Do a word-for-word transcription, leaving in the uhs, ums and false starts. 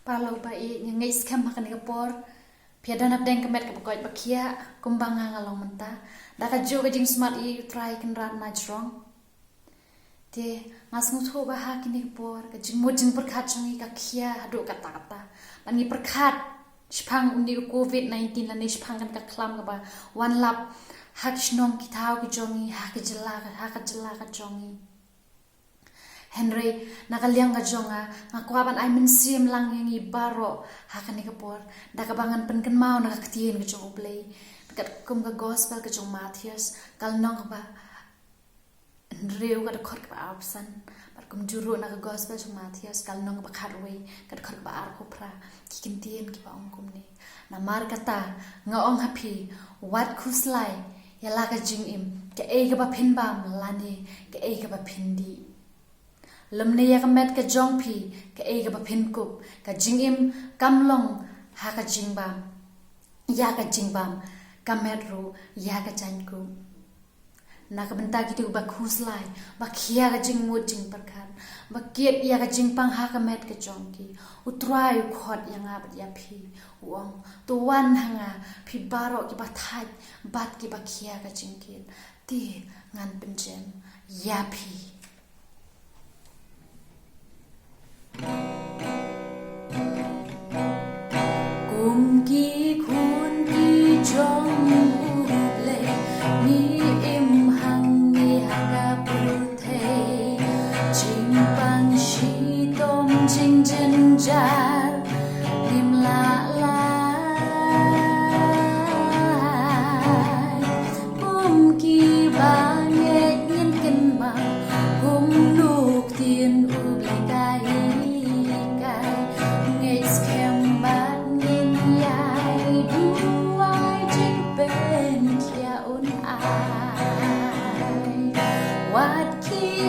Paralok ba ïeit, ngi ngeit skhem ha kane ka por phi ïa don hapdeng ka met kaba koit ba khiah kumba nga nga long mynta. Da ka juh ka jingsmart ïa U Trai Kynrad na jrong. Te nga sngewthuh ba ha kane ka por ka jingmut jingpyrkhat jong ngi ka khiah haduh katta katta. Bad ngi pyrkhat shaphang une u covid nineteen lane shaphang kane ka khlam kaba wan lap ha ki shnong ki thaw ki jong ngi, ha ka jylla, ha ka jylla ka jong ngi. Hynrei na ka liang ka jong nga, nga kwah ban ai mynsiem lang ïa ngi baroh ha kane ka por da kaba ngan pynkynmaw na ka ktien ka jong U Blei, katkum ka gospel ka jong Mathaios, ka lynnong kaba hynriew, ka dkhot kaba arphew san. Bad kumjuh ruh na ka gospel jong Mathaios, ka lynnong kaba khatwei, ka dkhot kaba arphew phra, ki kyntien kiba ong kumne: Namar kata nga ong ha phi, wat khuslai ïa la ka jingim, kaei kaba phin bam lane kaei kaba phin dih. Lymne ïa ka met ka jong phi, kaei kaba phin kup. Ka jingim kam long ha ka jingbam, ïa ka jingbam, ka met ruh ïa ka jaiñkup. Na ka bynta kito ba khuslai, ba khia ka jingmut jingpyrkhat, ba kit ïa ka jingpang ha ka met ka jong ki, U Trai u khot ïa nga bad ïa phi, u ong: To wan ha nga, phi baroh kiba thait bad kiba khia ka jingkit, te ngan pynjem ïa phi. Kum ki khun ki jong U Blei, ngi im hangne ha ka pyrthei. Jingpang shitom jingjynjar ngim lah lai. Kum kiba ngeit ngin kynmaw kumno ktien U Blei ka hikai. Ngeit skhem bad ngin ïai duwai, jingpynkhiah un ai. Wat khie